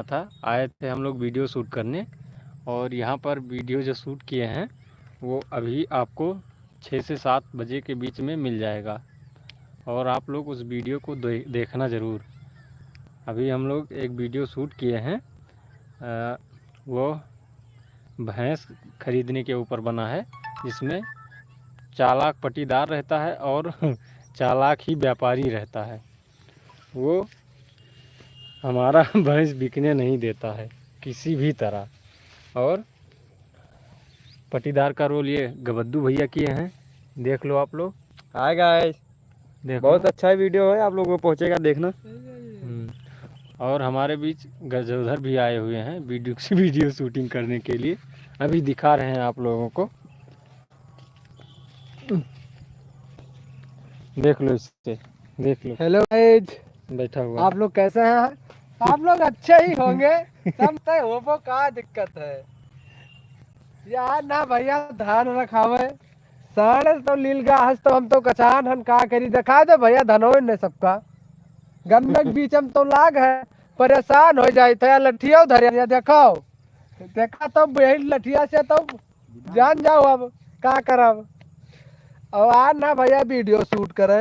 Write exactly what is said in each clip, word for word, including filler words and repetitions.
था, आए थे हम लोग वीडियो शूट करने, और यहाँ पर वीडियो जो शूट किए हैं वो अभी आपको छः से सात बजे के बीच में मिल जाएगा, और आप लोग उस वीडियो को दे-, देखना ज़रूर। अभी हम लोग एक वीडियो शूट किए हैं, अ, वो भैंस खरीदने के ऊपर बना है, जिसमें चालाक पट्टीदार रहता है और चालाक ही व्यापारी रहता है। वो हमारा भैंस बिकने नहीं देता है किसी भी तरह। और पट्टीदार का रोल ये गबद्दू भैया किए हैं, देख लो आप लोग। हाय गाइस, देखो। बहुत अच्छा वीडियो है, आप लोगों को पहुँचेगा, देखना। हम्म। और हमारे बीच गजोधर भी आए हुए हैं वीडियो, वीडियो शूटिंग करने के लिए, अभी दिखा रहे हैं आप लोगों को। देख लो इससे, देख लो। हेलो गाइस, बैठा हुआ। आप लोग कैसे हैं? आप लोग अच्छे ही होंगे। सब तय होबो, का दिक्कत है यार? ना भैया, धान रखावे, साढ़े तो लील गा हस, तो हम तो कचान हन, का करी? देखा दे भैया, धनों ने सबका गन्ना के बीच में तो लाग है, परेशान हो जाए थे यार, लठिया धरे या देखाओ, देखा तो यही लठिया से तो जान जाओ अब का करब। अब आ ना भैया वीडियो शूट करे,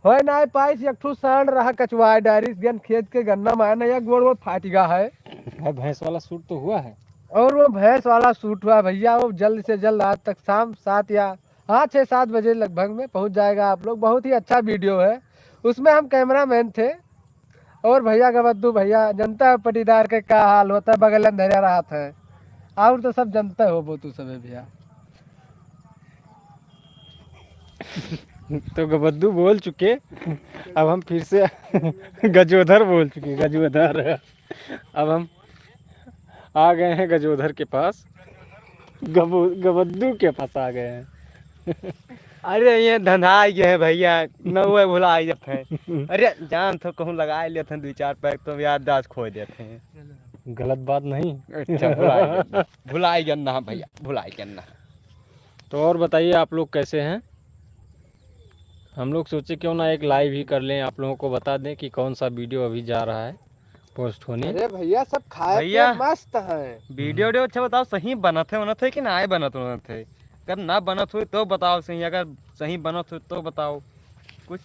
होए ना पाइस, एक ठो सांड रहा कचवाए डारिस, गन खेत के गन्ना मारना या गोड़ वोड़ फाट गया है। भाई, भैंस वाला शूट तो हुआ है। और वो भैंस वाला शूट हुआ भैया, वो जल्द से जल्द आज तक शाम सात या हाँ, छः सात बजे लगभग में पहुँच जाएगा आप लोग। बहुत ही अच्छा वीडियो है, उसमें हम कैमरामैन थे। और भैया गबद्दू भैया, जनता है पटीदार के का हाल होता है, बगल में धरे रहत है। और तो सब जनता हो वो तू सबे भैया। तो गबद्दू बोल चुके, अब हम फिर से गजोधर बोल चुके, गजोधर। अब हम आ गए हैं गजोधर के पास, गबो-, गबद्दू के पास आ गए हैं। अरे, ये धंधा आ गया है भैया, नौवे भुला जाते हैं। अरे, जान तो कहूँ लगा लेते हैं, दो चार पैक तो याददाश्त खो देते हैं। गलत बात नहीं। अच्छा, भुला गया, भुला गया ना भैया, भुला गया ना। तो और बताइए, आप लोग कैसे हैं? हम लोग सोचे क्यों ना एक लाइव ही कर लें, आप लोगों को बता दें कि कौन सा वीडियो अभी जा रहा है पोस्ट होने। अरे भैया, सब खाए भैया, पिए मस्त हैं। वीडियो, वीडियो अच्छा बताओ, सही बनत है, बनत है कि ना बनत, बनत है? अगर ना बनत हो तो बताओ सही, अगर सही बनत हो तो बताओ। कुछ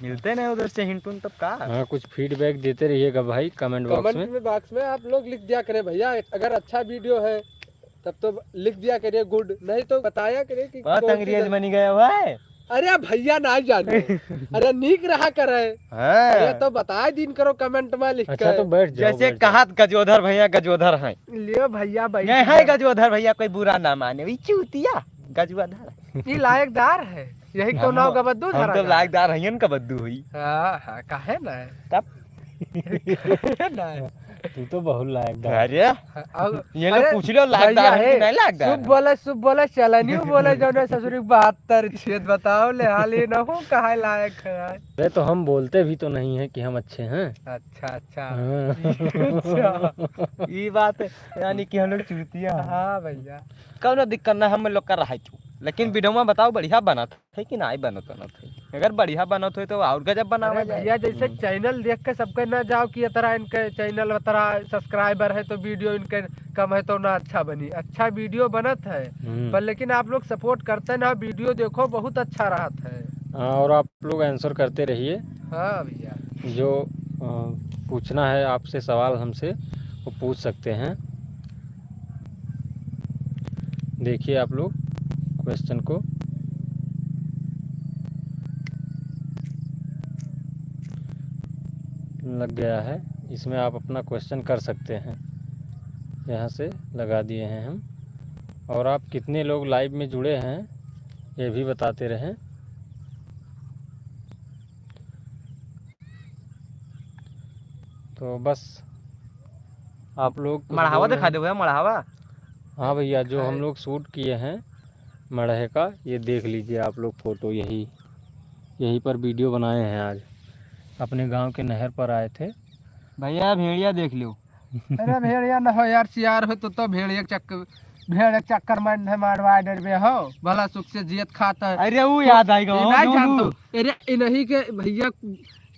मिलते नहीं उधर से हिंटून, तब का? हाँ, कुछ फीडबैक देते रहिएगा भाई कमेंट बॉक्स कमेंट में। में बॉक्स में आप लोग लिख दिया करें भैया, अगर अच्छा वीडियो है तब तो लिख दिया करिए गुड, नहीं तो बताया करिए कि बहुत कौन सी अंग्रेज गलती। बनी गया हुआ है। अरे भैया ना जाने। अरे नीक रहा करे। हाँ। अरे तो बताए दिन करो कमेंट में लिख अच्छा, के। तो बैठ जाओ, जैसे बैठ जाओ। कहात गजोधर भैया गजोधर हैं। लियो भैया बैठ ये है जाओ। गजोधर भैया, कोई बुरा ना माने, ई चूतिया गजोधर। ई लायकदार है, यही तो हम नाव तो, गबद्दू हम धरा तो जाए। लायकदार हैं, इनका बद्दू हुई। हाँ, हाँ, काहे ना? तब? काहे ना? तू तो बहुत लायकदार है। अरे, हाँ, अब, ये लोग अरे, पूछ लो, लायकदार भैया है कि है, नहीं लायकदार शुभ है? बोले, शुभ बोले, चलनियो बोले, जौने ससुरी बहत्तर छेद बताओ, ले हाल ये न हो, कहाँ लायक है यार? अरे, तो हम बोलते भी तो नहीं है कि हम अच्छे हैं। अच्छा, अच्छा। हाँ। अच्छा, ई बात है, यानी कि हम लोग चूतिया हैं। हाँ भैया। कौनो दिक्कत ना, हम लोग का रहा है तू। लेकिन हाँ। वीडियो में बताओ, बढ़िया बनत है कि नाहीं बनत, बनत है? अगर बढ़िया बनत होई तो और गजब बनावा अरे जाए। भैया, जैसे हम्म। चैनल देख के सबके ना जाओ कि ये तरह इनके चैनल, ये तरह सब्सक्राइबर है तो वीडियो इनके कम है तो ना अच्छा बनी। अच्छा वीडियो बनत है, हम्म। पर लेकिन आप लोग सपोर्ट करते ना, वीडियो देखो, बहुत अच्छा रहत है। हाँ, और आप लोग आंसर करते रहिए। हाँ भैया। जो, अ, पूछना है आपसे सवाल हमसे, वो पूछ सकते हैं। देखिए आप लोग क्वेश्चन को, लग गया है, इसमें आप अपना क्वेश्चन कर सकते हैं। यहाँ से लगा दिए हैं हम। और आप कितने लोग लाइव में जुड़े हैं, ये भी बताते रहें। तो बस आप लोग कुछ मढ़ावा बोल रहे दिखा हैं। दे भैया, मढ़ावा। हाँ भैया, जो हम अरे। लोग शूट किए हैं मढ़े का, ये देख लीजिए आप लोग फोटो, यही, यहीं पर वीडियो बनाए हैं आज। अपने गांव के नहर पर आए थे। भैया भेड़िया देख लो। अरे भेड़िया न हो यार, सियार हो तो, तो भेड़िया के चक्कर, भेड़ के चक्कर में न मारवा डरबे हो, भला सुख से जियत खात है। अरे वो तो याद आएगा, ये वो नहीं जानता हूँ। अरे इन्हीं के भैया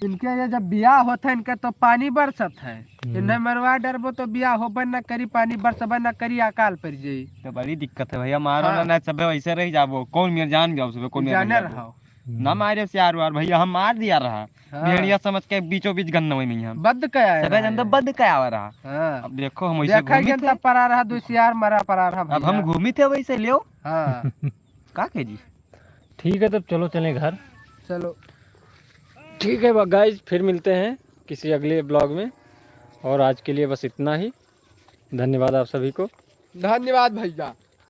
इनके ये जब बियाह होत है, इनके तो पानी बरसत है। हम्म। इन्हें मरवा डरबो तो बियाह होबे न करी, पानी बरसबे न करी, अकाल पड़ जाई। तो बड़ी दिक्कत है भैया, मारो हाँ। ना, ना, सबे वैसे रह जाबो। कौन मेर जान जाओ सबे, कौन मेर जाने रह जाबो। रहो। ना मारे से यार वार भैया, हम मार दिया रहा। हाँ। भेड़िया समझ के बीचों बीच गन्नवे में ही हम। बद कया है सबे रहा जन तो है। बद कया रहा। हाँ। अब देखो हम वैसे देखा घूमी गन थे। तब परा रहा, दो सियार मरा परा रहा अब हम भैया। घूमी थे वैसे लियो। हाँ। का के जी? ठीक है, तब चलो चलें घर। चलो। ठीक है गाइस, फिर मिलते हैं किसी अगले ब्लॉग में, और आज के लिए बस इतना ही। धन्यवाद आप सभी को। धन्यवाद भैया।